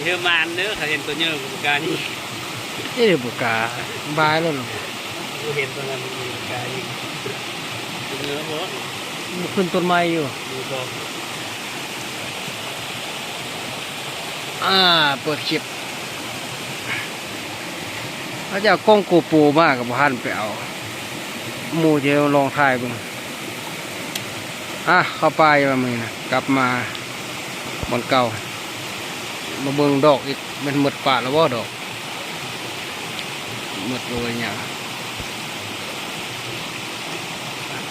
ເດີມານເດີ ເຂົາເຫັນຕົວເຍີກໍບໍ່ກ້າຍິງ. ເອີ ບໍ່ກ້າ ບາຍແລ້ວເນາະ. ບໍ່ເຫັນຕົວນັ້ນບໍ່ກ້າຍິງ ຕົວເຍີໂພດ. ບໍ່ຂຶ້ນຕົ້ນໄມ້ຢູ່ ຢູ່ບໍ່. ອ່າ ເປີດຄລິບ ເຂົາເຈົ້າເອົາກ້ອງໂກໂປມາກໍບໍ່ທັນໄປເອົາ ໝູ່ຈະລອງຖ່າຍເບິ່ງ. ອ່ະ ເຂົ້າປ່າຢູ່ລະມື້ນີ້ນະ ກັບມາບ່ອນເກົ່າ ມາເບິ່ງດອກອີກ. ແມ່ນໝົດປ່າແລ້ວບໍ່ດອກ? ໝົດໂລຍຫຍັງ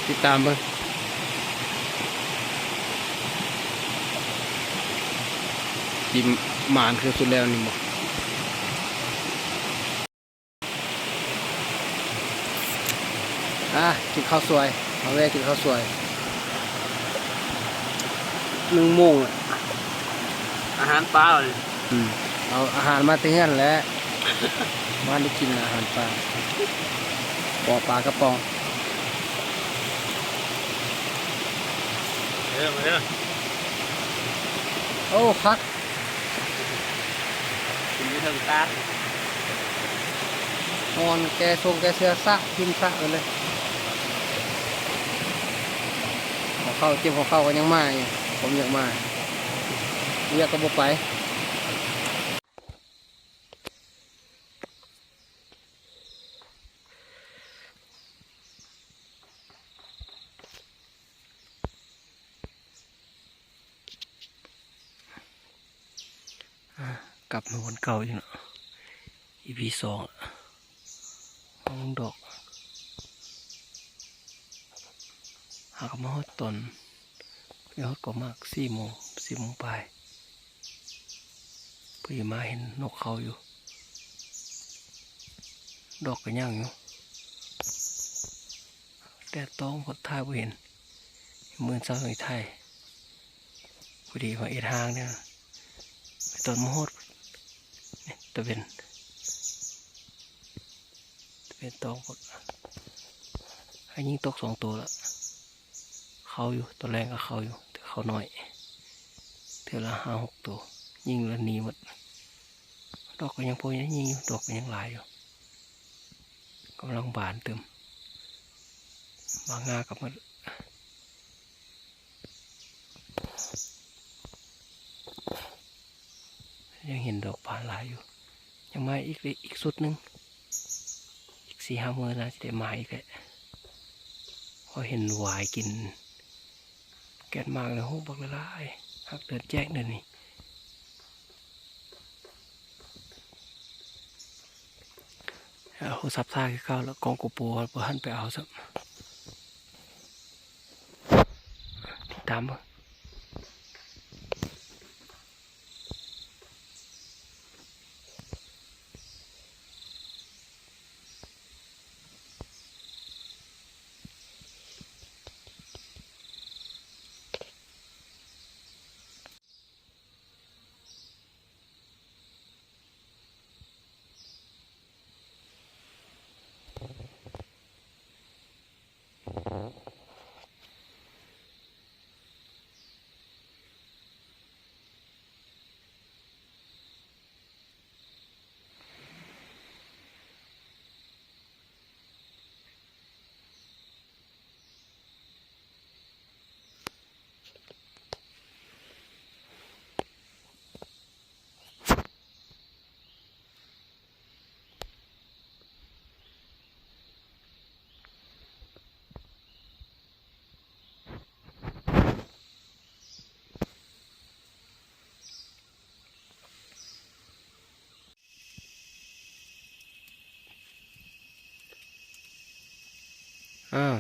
ຕິດຕາມເບິ່ງ ຊິໝານຄືສຸດແລ້ວນີ້ບໍ່? ອ່າ ກິນເຂົ້າສວຍ ມາແວ່ກິນເຂົ້າສວຍ ໜຶ່ງໂມງແລ້ວ ອາຫານປານີ້. ອືມ ເອົາອາຫານມາແຕ່ເຮືອນແຫຼະ ບໍ່ໄດ້ກິນອາຫານປາ ບໍ່ ປາກະປ໋ອງ. ເດີ ມາເດີ ໂອ້ ຄັກ ກິນຢູ່ເທິງຕາດ ນອນແກ່ຊົງແກ່ເສື້ອ ສະ ຖິ້ມສະໄປເລີຍ. ຫົວເຂົ່າ ເຈັບຫົວເຂົ່າກໍຍັງມາຢູ່ ຜົມຢາກມາ ວຽກກໍບໍ່ໄປ. ອ່າ ກັບມາບ່ອນເກົ່າອີກເນາະ ອີພີສອງ ມາເບິ່ງດອກ. ຫາກະມາຮອດຕອນ ໄປຮອດກໍມາກສີ່ໂມງ ສີ່ໂມງປາຍ ພໍດີມາເຫັນນົກເຂົາຢູ່ ດອກກໍຍັງຢູ່ ແດດຕ້ອງ ພໍຖ່າຍບໍ່ເຫັນ. ມື້ເຊົ້ານີ້ຖ່າຍ ພໍດີມາເຮັດຮ່າງເດີ ໄປຕອນມາຮອດ ນີ້ ຕາເວັນ ຕາເວັນຕ້ອງພຸ້ນ ຫາຍິງຕົກສອງໂຕລະ ເຂົ້າຢູ່ ຕອນແລງກໍເຂົ້າຢູ່ ແຕ່ເຂົ້າໜ້ອຍ ເທື່ອລະຫ້າຫົກໂຕ ຍິງລະໜີໝົດ. ດອກກໍຍັງພໍໄດ້ຍິງຢູ່ ດອກກໍຍັງຫຼາຍຢູ່ ກຳລັງບານຕື່ມ ບາງງາກໍໝົດ. ຍັງເຫັນດອກບານຫຼາຍຢູ່ ຍັງມາອີກເດ ອີກຊຸດໜຶ່ງ ອີກສີ່ຫ້າມື້ໜ້າຈະໄດ້ມາອີກແຫຼະ ເພາະເຫັນຫວາຍກິນແກ່ນໝາກແລ້ວ ໂຫ ບັກຫຼາຍໆ ຮັກເດືອນແຈ້ງເດືອນນີ້. ເອົາໂທລະສັບຖ່າຍຄືເກົ່າລະ ກ້ອງໂກໂປບໍ່ທັນໄປເອົາຊ້ຳ ຕິດຕາມເບິ່ງ. ອ້າວ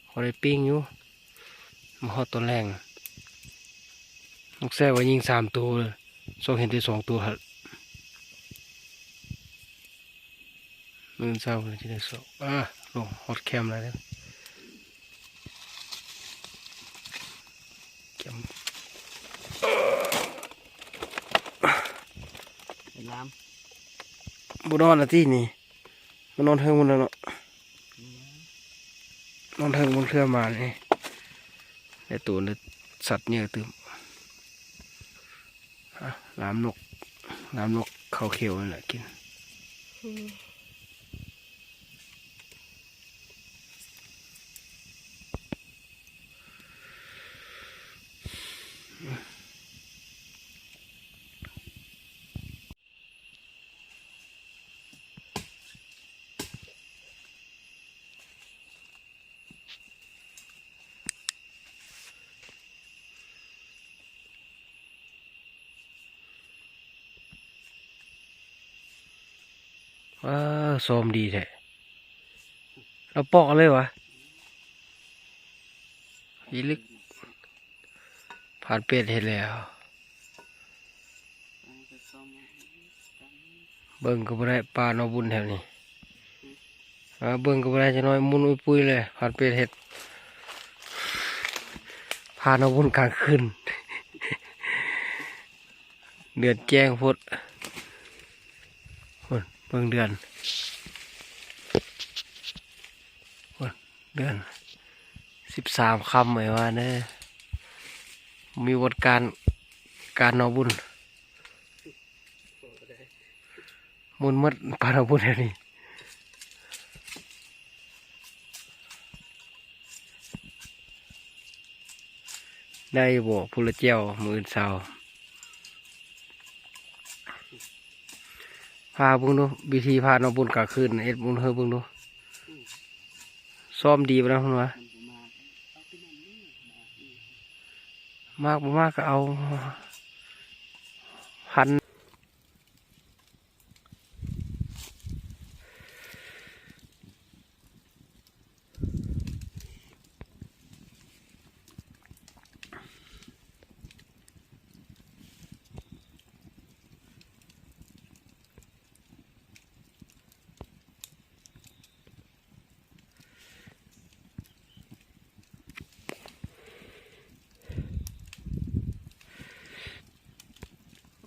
ພໍໄດ້ປີ້ງຢູ່ ມາຮອດຕອນແລງ ນ້ອງແຊວ່າຍິງສາມໂຕເລີຍ ສອກເຫັນແຕ່ສອງໂຕຫັ້ນ. ມື້ເຊົ້ານີ້ຈະໄດ້ສອກ ອ່າ ລົງຮອດແຄມແລ້ວເດີ ແຄມ ເປັນລາມ ບໍ່ນອນລະຕິນີ້ ມານອນເທິງພຸ້ນແລ້ວເນາະ ອືມ ນອນເທິງບາງເທື່ອມານີ້ ໄດ້ໂຕໄດ້ສັດເຍອະຕື່ມ. ອ່ະ ລາມນົກ ລາມນົກເຂົ້າເຂວນັ້ນແຫຼະກິນ. ວ້າ ຊອມດີແທ້ ລາວປອກເອົາເລີຍຫວາ? ອີລິກ ຜ່ານເປັດເຮັດແລ້ວ. ເບິ່ງກໍບໍ່ໄດ້ ປາໜໍບຸນແຖວນີ້ ເອີ ເບິ່ງກໍບໍ່ໄດ້ ຈັກໜ້ອຍໝຸ່ນອຸ້ຍປຸ້ຍເລີຍ ຜ່ານເປັດເຮັດ ພາໜໍບຸນກາງຄືນ ເດືອນແຈ້ງໂພດ ພຸ້ນ ເບິ່ງເດືອນ ພຸ້ນ ເດືອນສິບສາມຄ່ຳ ໄອ້ວ່າເດີ ມີວັດການ ການໜໍບຸນ ໝຸ່ນໝົດ ປາໜໍບຸນແຖວນີ້ ໄດ້ຢູ່ບໍ່? ພຸ້ນລະແຈ່ວ ມື້ອື່ນເຊົ້າ ພາເບິ່ງດູ ວິທີພາໜໍບຸນກາງຄືນ ເຮັດບຸນເຮີເບິ່ງດູ ຊ້ອມດີບໍ່ນະ ເພິ່ນວ່າ ມັກບໍ່ມັກກໍເອົາ ພັນ.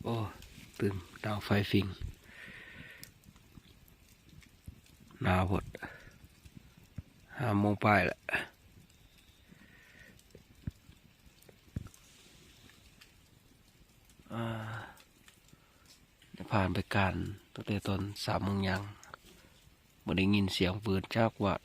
ໂອ້ ຕື່ມ ດັງໄຟຟິງ ໜາວໂພດ ຫ້າໂມງປາຍແລ້ວ ອ່າ ໄດ້ຜ່ານໄປການຕັ້ງແຕ່ຕອນສາມໂມງຫຍັງ ບໍ່ໄດ້ຍິນສຽງປືນຈັກບາດ.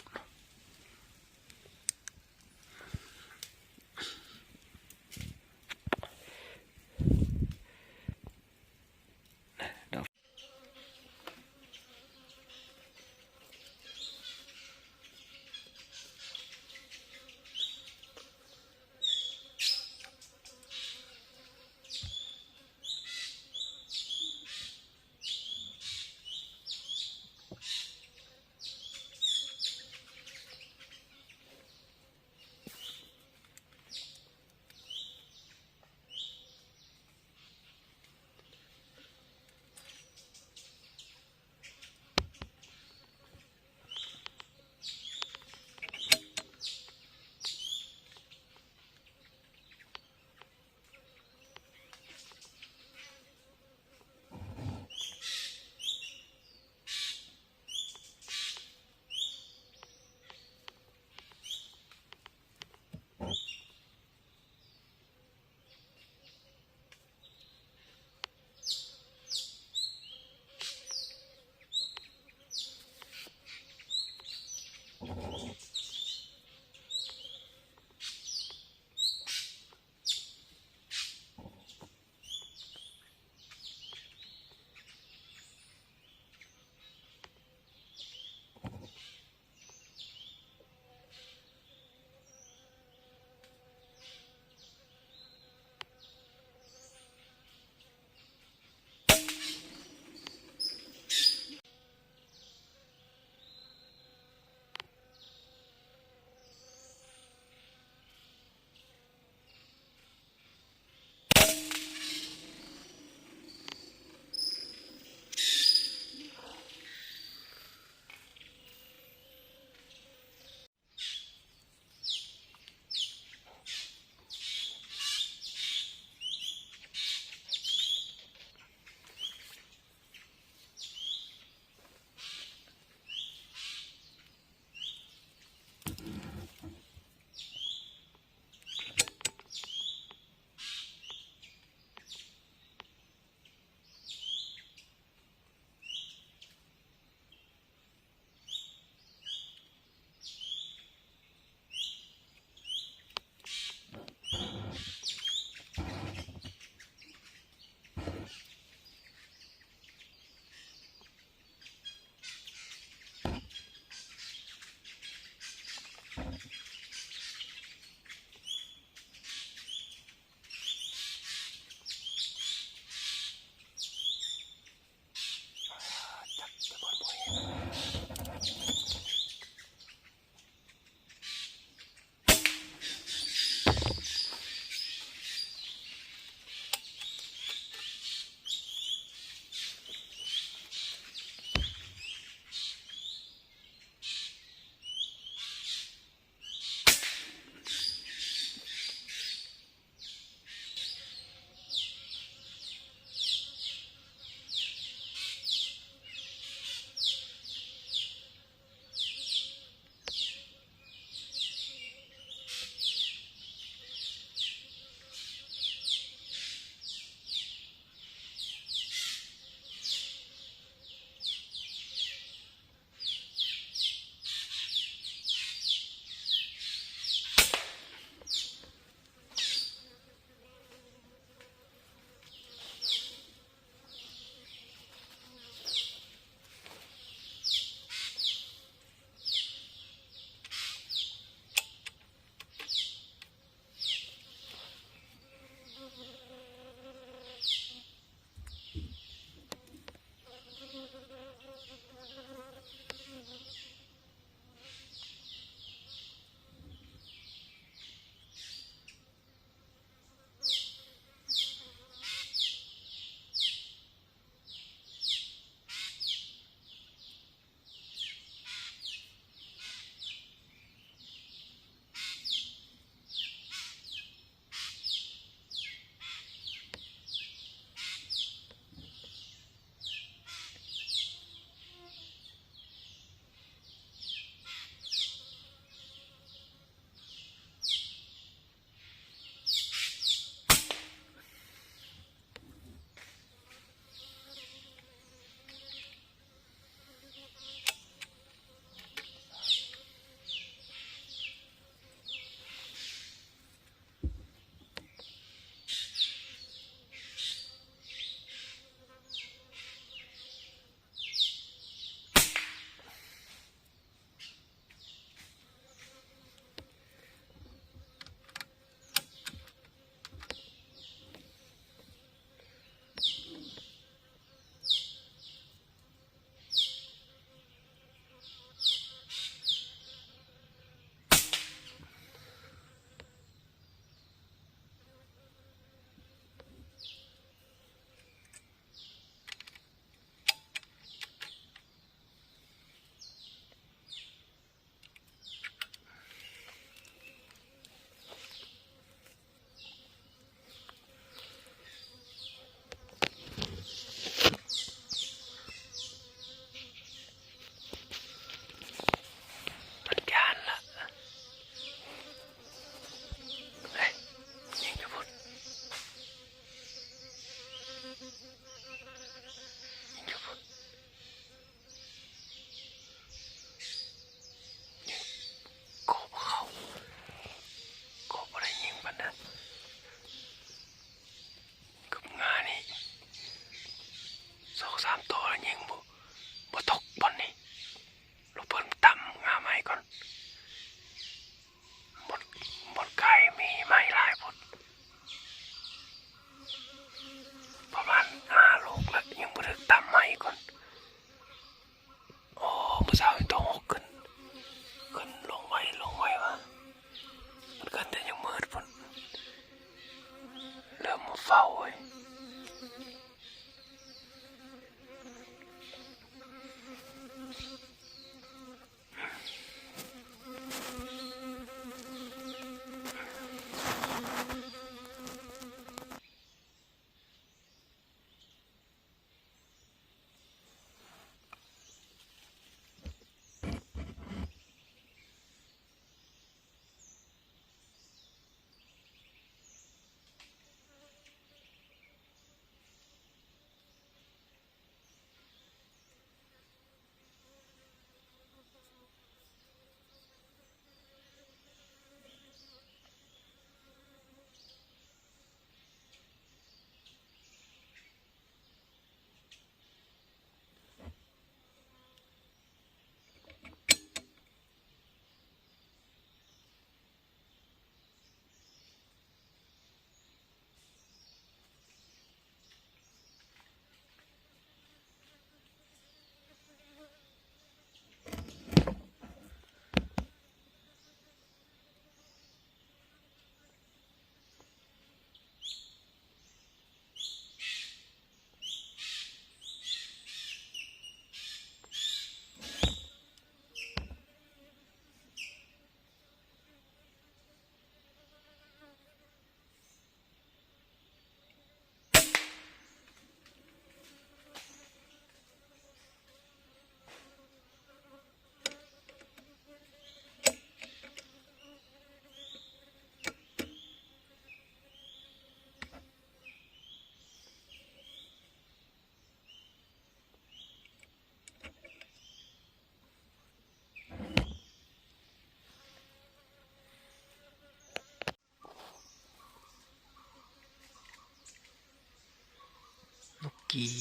ກີ້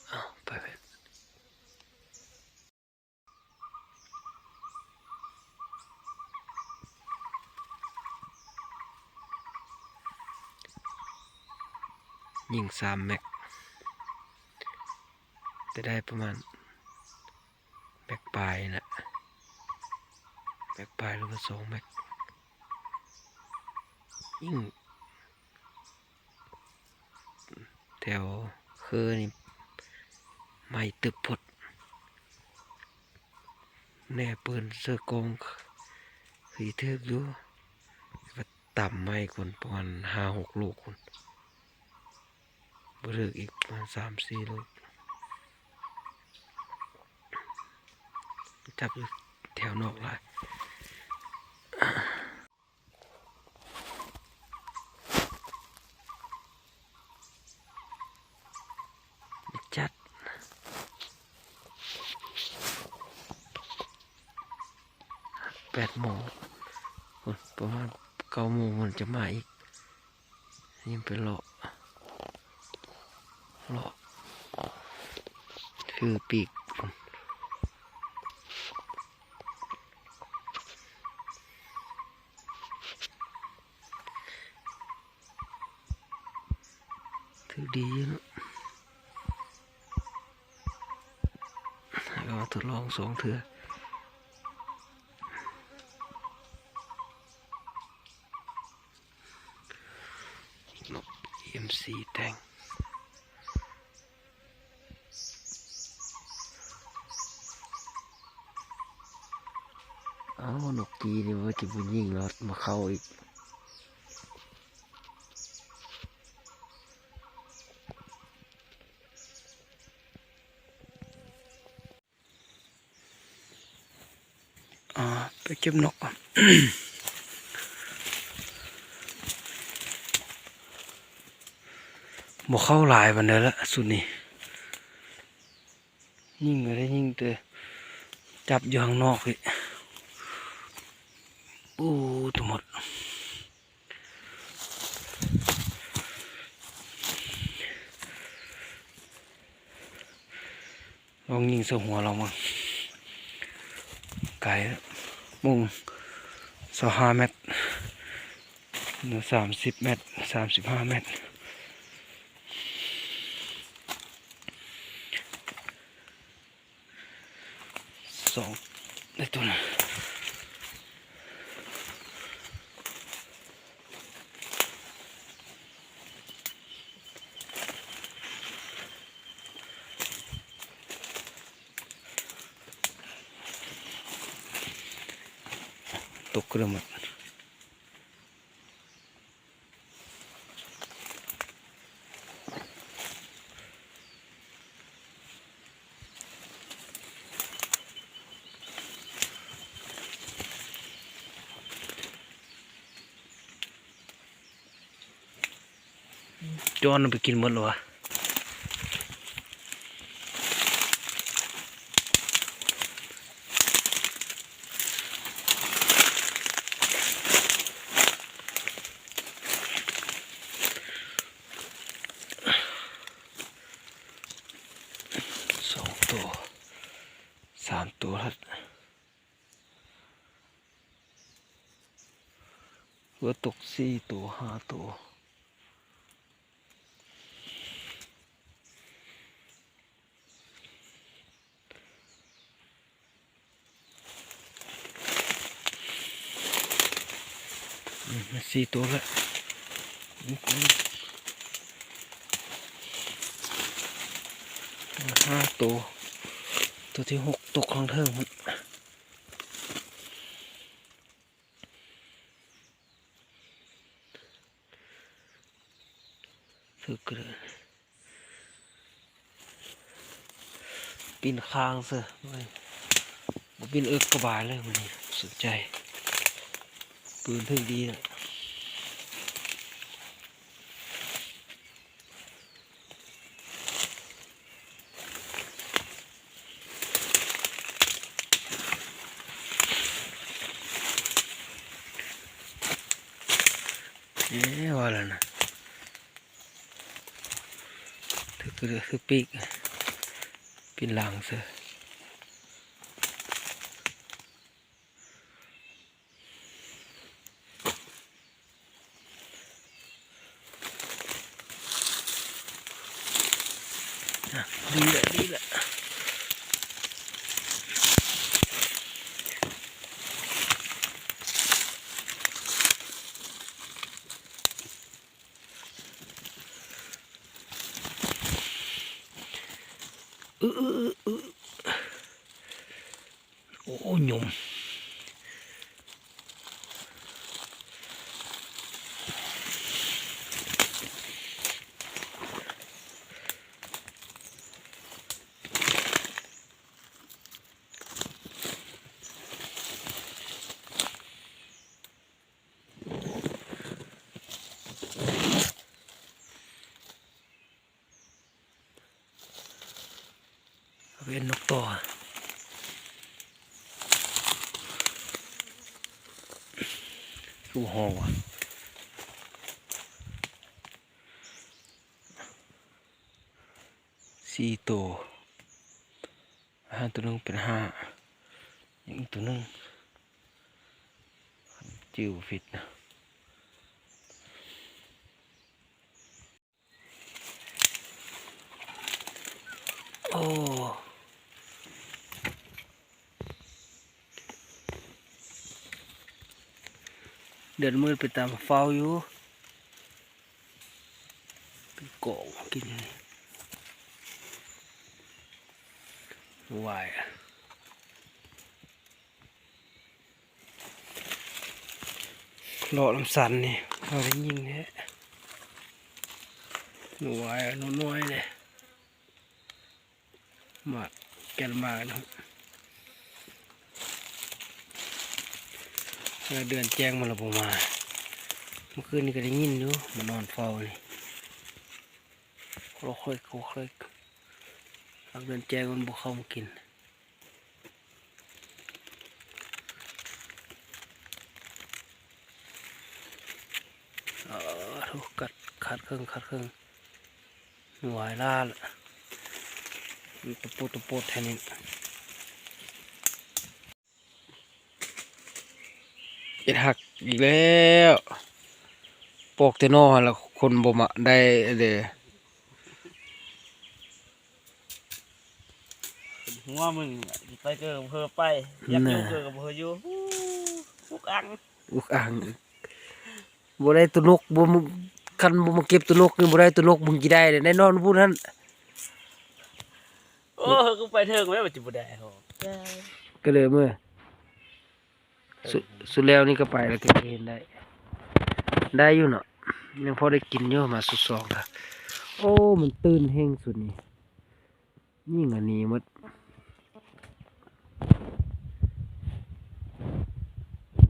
ເອົາ ໄປແລ້ວ ຍິງສາມແມັກ ຈະໄດ້ປະມານ ແມັກປາຍນະ ແມັກປາຍ ຫຼືວ່າສອງແມັກ ຍິງແຖວເຄີນີ້ ໄໝ້ຕຶບໂພດ ແນ່ປືນເສື້ອກອງ ຄືຖືກຢູ່ ແຕ່ວ່າຕຳໄໝ້ກ່ອນ ປະມານຫ້າຫົກລູກພຸ້ນ. ບໍ່ຖືກອີກ ປະມານສາມສີ່ລູກ ຈັບຢູ່ແຖວນອກຫຼາຍ ຈັດ ແປດໂມງພຸ້ນ ປະມານເກົ້າໂມງມັນຈະມາອີກ. ຍັງໄປເລາະ ເລາະ ຄືປີກ ຖືກດີຢູ່ເນາະ ເອົາມາທົດລອງສອງເທື່ອ. ນົກເອັມຊີແຕ່ງ ເອົ້າ ນົກກີ້ນີ້ວ່າຊິບໍ່ຍິງລອດມາເຂົ້າອີກ. ອ່າ ໄປເກັບນົກກ່ອນ ບໍ່ເຂົ້າຫຼາຍປານໃດລະຊຸດນີ້ ຍິງກໍໄດ້ຍິງແຕ່ຈັບຢູ່ຂ້າງນອກພີ້ ໂອ້ ຕະໝົດ. ລອງຍິງໃສ່ຫົວລອງເບິ່ງ ໄກ ມຸງຊາວຫ້າແມັດ ສາມສິບແມັດ ສາມສິບຫ້າແມັດ. ສອງ ໄດ້ຕົວໜຶ່ງ ຕົກຂຶ້ນມາ. ຈ້ອນໄປກິນໝົດແລ້ວວະ ສອງໂຕ ສາມໂຕແລ້ວ ເຫຼືອຕົກສີ່ໂຕ ຫ້າໂຕ. ອືມ ມາສີ່ໂຕແລ້ວ ຫ້າໂຕ ໂຕທີຫົກຕົກຂ້າງເທິງພຸ້ນ. ຖືກເລີຍ ປິ່ນຄາງເສີຍ ບໍ່ປິ່ນເອິກກະບາຍເລີຍມື້ນີ້ ສົນໃຈ ປືນຖືກດີນະ. ເອີ ວ່າແລ້ວນະ ຖືກ ຄື ຄືປີກ ປີນຫຼັງເຊີ. ອ່ະ ດີແລ້ວ ດີແລ້ວ. ອື ອື ອື ອື ໂອ້ ຫຍຸ່ມ. ເປັນນົກຕໍ່ ຄືຮ້ອງວະ ສີ່ໂຕ. ອາຫານໂຕໜຶ່ງເປັນຫ້າ ຍັງອີກໂຕໜຶ່ງ ຈື່ບໍ່ຜິດນະ. ໂອ້ ເດືອນມືດໄປຕາມເຝົ້າຢູ່. ເປັນກອງກິນ ຫວາຍ ເລາະນຳສັນນີ້ ເຮົາໄດ້ຍິນແທ້ ໜູຫວາຍ ໜູນ້ອຍເດ້. ໝາກ ແກ່ນໝາກເນາະ ເດືອນແຈ້ງມາແລ້ວບໍ່ມາ. ເມື່ອຄືນນີ້ກໍໄດ້ຍິນຢູ່ ມານອນເຝົ້ານີ້ ໂຄຣກໂຄຣກໂຄຣກ ຫາກເດືອນແຈ້ງມັນບໍ່ເຂົ້າມາກິນ. ເອີ ໂທ້ ກັດ ຂາດເຄິ່ງ ຂາດເຄິ່ງ ຫວາຍລ້ານ ມັນຕະໂປດຕະໂປດແທ້ນີ້. ເຮັດຫັກອີກແລ້ວ ປອກແຕ່ໜໍ່ຫັ້ນລະ ຄົນບໍ່ມາໄດ້ເດ້. ເປັນຫົວມຶງ ຊິໄປເກີກໍບໍ່ເພີໄປ ຢາກຢູ່ເກີກໍບໍ່ເພີຢູ່ ອຸກອັງ ອຸກອັງ ບໍ່ໄດ້ໂຕນົກ ບໍ່ ຄັນບໍ່ມາເກັບໂຕນົກນີ້ ບໍ່ໄດ້ໂຕນົກ ມຶງຊິໄດ້ ໄດ້ນອນພຸ້ນຫັ້ນ. ໂອ້ ຄືໄປເຖິງແມ່ນຊິບໍ່ໄດ້ ກໍເລີຍເມືອ. ສຸ ສຸດແລ້ວນີ້ກໍໄປແລ້ວກໍເຫັນໄດ້ ໄດ້ຢູ່ເນາະ ຍັງພໍໄດ້ກິນຢູ່ ມາສຸດສອງກະ ໂອ້ ມັນຕື່ນແຮງສຸດນີ້ ຍິງອັນນີ້ໝົດ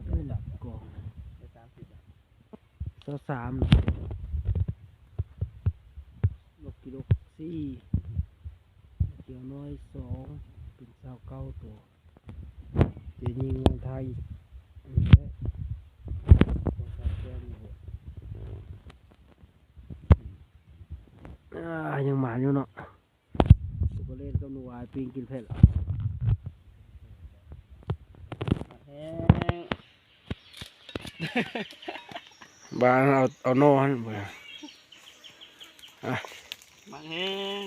ໄດ້ຫຼັບກອງ ຊາວສາມ ນົກກິໂລສີ່ ຂຽວນ້ອຍສອງ ເປັນຊາວເກົ້າໂຕ. ຈະຍິງວັນໄທ ອາ ຍັງໝານຢູ່ເນາະ ໂຊໂກເລດກັບໜູອາຍປີ້ງກິນເຜັດ ແຮງ ບ້ານເອົາ ເອົາໜໍ່ຫັ້ນ ອະ ມັນແຮງ.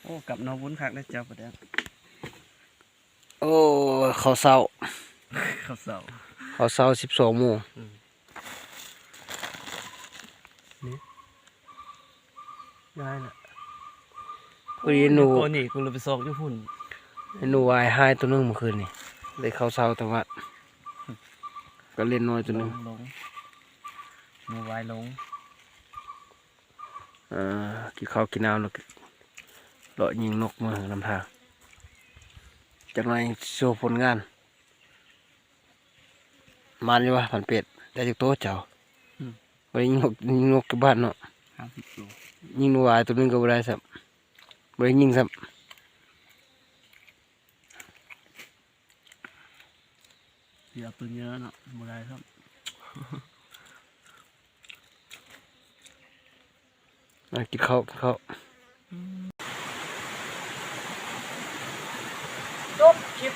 ໂອ້ ກັບໜໍ່ບຸນຄັກເດ້ເຈົ້າປະແດກ. ໂອ້ ເຂົ້າເຊົ້າ ເຂົ້າເຊົ້າ ເຂົ້າເຊົ້າສິບສອງໂມງ. ອືມ ນີ້ ງ່າຍລະ ພໍດີໜູ ນີ້ກູເລີຍໄປຊອກຢູ່ພຸ້ນ ໜູວາຍຫາຍໂຕໜຶ່ງມື້ຄືນນີ້ ໄດ້ເຂົ້າເຊົ້າແຕ່ວ່າ ກໍເຫຼັ້ນນ້ອຍໂຕໜຶ່ງ ລົງ ໜູວາຍລົງ. ເອີ ກິນເຂົ້າກິນນ້ຳແລ້ວ ເລາະຍິງນົກເມືອນຳທາງ ຈັກໜ້ອຍໂຊຜົນງານ. ໝານຢູ່ຫວາ ພັນແປດ ໄດ້ຈັກໂຕເຈົ້າ? ອືມ ບໍ່ໄດ້ຍິງນົກ ຍິງນົກຢູ່ບ້ານເນາະ ຫ້າສິບໂຕ ຍິງໜູວາຍໂຕໜຶ່ງກໍບໍ່ໄດ້ຊ້ຳ ບໍ່ໄດ້ຍິງຊ້ຳ. ຊິເອົາຕົວເຍອະເນາະ ບໍ່ໄດ້ຊ້ຳ ເ ມາກິນເຂົ້າ ກິນເຂົ້າ. ອືມ ຈົບຄລິບ